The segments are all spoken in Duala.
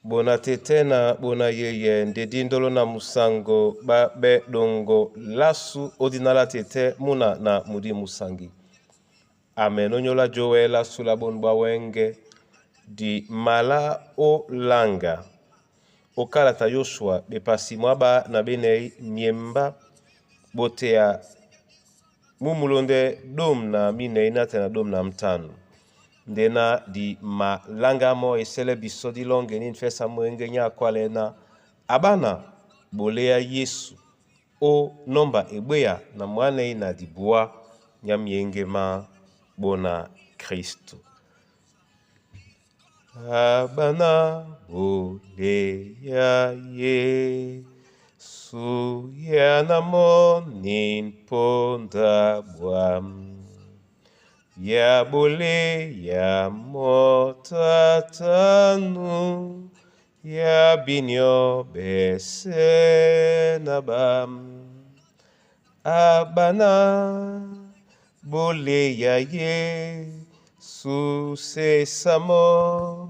Bona tete na bona yeye ndedi ndolo na musango ba be dongo lasu odinala tete muna na mudi musangi. Amen onyola jowe lasu la bonu bwa wenge di mala o langa okalata Yoshua bepasi mwaba na benei miemba botea mumulonde dom na minei na tena dom na mtanu. Ndena di malanga mo esele biso di longe ni nfesa mwenge nya kwale na abana bolea Yesu o nomba ebweya na mwanei na dibua nya mienge ma bona Kristo. Abana bolea Yesu ya na moni mponda bwam. Ya bole ya motatanu ya binyo bese na bam. Abana bole ya Yesu sesamo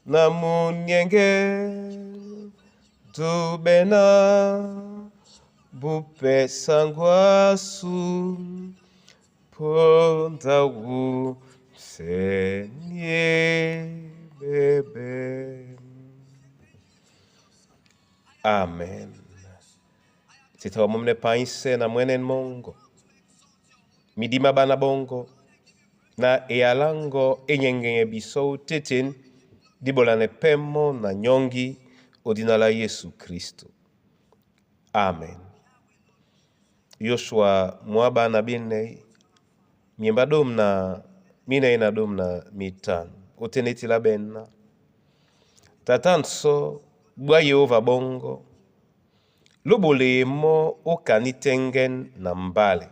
na munyenge dubena bupe sangwasu ponda wu senye bebe. Amen. Tete wa mumne paise na mwenen mongo. Midima bana bongo na eyalango enyengenye biso teten dibolane pemo na nyongi odinala Yesu Kristo. Amen. Yoshua mwaba na binei miemba dom na minei na dom na mitano otenetila bena tata nso bwa Yehova bongo lobole mo okani tengen na mbale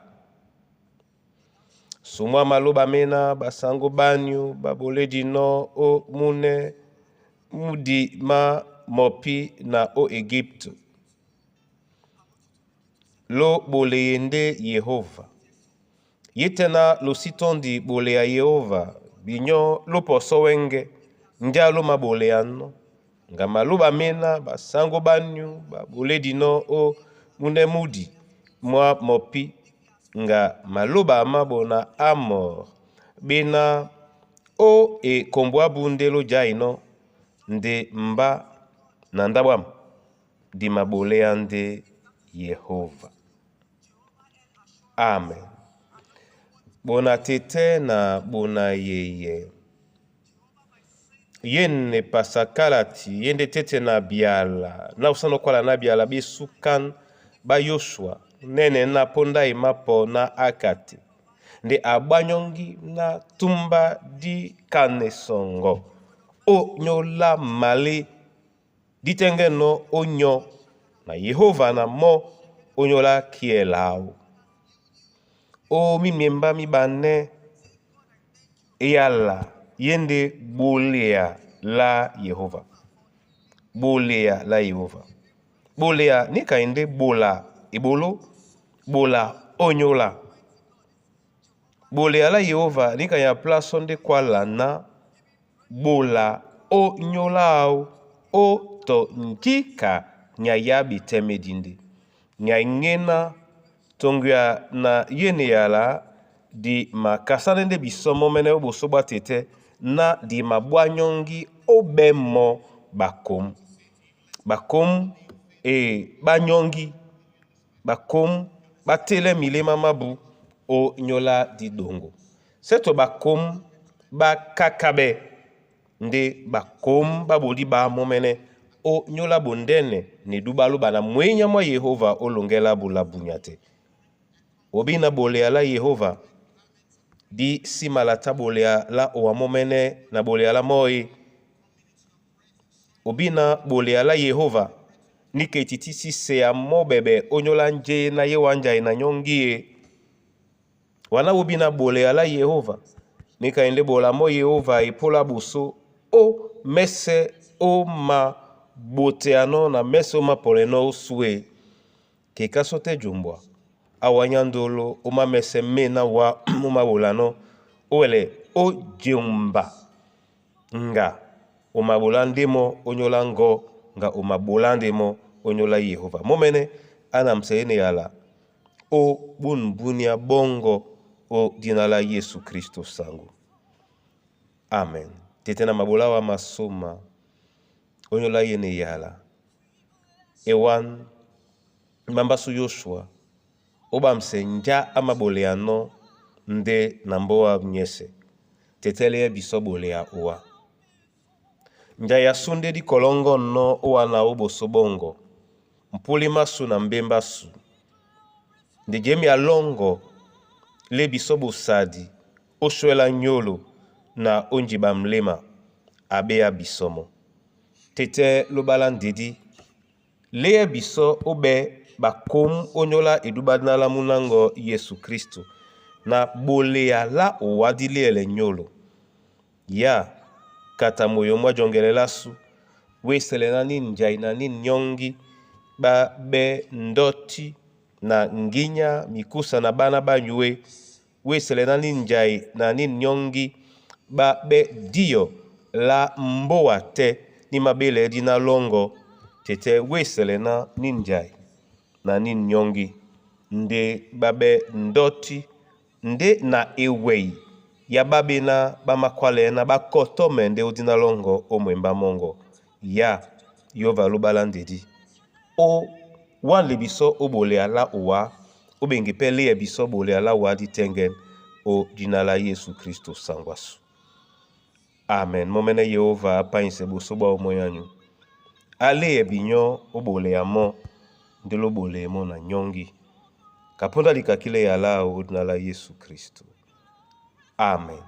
sumwa maloba mena basango banyu baboledi no o mune mudi ma mopi na o Egypte lo boleye nde Yehova ye tena lositondi bole ya Yehova binyo loposo wenge ndia lo mabole ya no nga maloba mena basango banyu baboledi no o mune mudi mwa mopi nga maloba mabona Amor bena o ekombwa bunde lo jaino nde mba na ndabwam di mabole ya nde Yehova. Amen. Bona tete na bona yeye ye ne pasakalati ye nde tete na biala na usano kwala na biala besukan ba Yoshua nene na ponda emapo na akate nde abwanyongi na tumba di kanesongo onyola male ditenge no onyo na Yehova na mo onyola kielao o mimiemba mibane eyala ye nde bolea la Yehova bolea la Yehova bolea nika nde bola ebolo bola onyola bolea la Yehova nika ya place nde kwala na bola onyola o to nkika nya ya bitemedi nya ngena tongia na yene yala di makasane nde bisomo mene oboso bwa tete na di mabwanyongi obemo bakom bakom e banyongi bakom batele milema mabu o nyola di dongo seto bakom bakakabe nde bakom baboli ba momene o nyola bondene ne dubalu bana mwenya mwa Yehova olongela bula bunya te obina bolea la Yehova di simala ta bolea la owa momene na bolea la moi obina bolea la Yehova nike titi se ya mobebe onyola nje na ye wanja na nyongi ye wana obina bolea la Yehova nika ende bola mo Yehova epola buso o mese o ma boteano na mese o ma poleno osue keka so te jumbwa awa nyandolo o ma mese me na wa o ma bolano owele o jumba nga O mabolá ndé mɔ́ ónyólá ŋgɔ́, ŋga o mabolá ndé mɔ́ ónyólá Yehova. Momene ana mseyene yala o bunbunia bongo o dina la Yesu Kristo sangu. Amen. Tete na mabola wa masoma onyola yene yala. Ewan mbambasu Yoshua obamse nja amabole ano nde na mboa nyese. Tetele ye biso bole ya owa. Nja ya sunde di kolongo no owana oboso bongo. Mpuli masu na mbemba su. Nde jemi alongo le biso bosadi oshwela nyolo na onjiba mlema abe ya bisomo. Tete lobala ndedi leye biso obe bakom onyola edubadina munango Yesu Kristo na bolea la owadi liele nyolo. Ya kata moyo mwa jongelela su wesele na ni njai na ni nyongi ba be ndoti na nginya mikusa na bana banyue wesele na ni njai na ni nyongi ba be dio la mboa te ni mabele dina longo tete wesele na ni njai na ni nyongi nde babe ndoti nde na ewei ya babe na bamakwale na bakotome nde odina longo omwemba mongo ya yova lobala ndedi o wanle biso obole ala owa obenge pe leya biso bole ala owa ditengen o dina la Yesu Kristo sangwasu. Amen. Momene Yehova apainse boso bwa omoyanyu. Aleye binyo obole ya mo nde lobole mo na nyongi. Kaponda likakile ya lao dina la Yesu Kristo. Amen.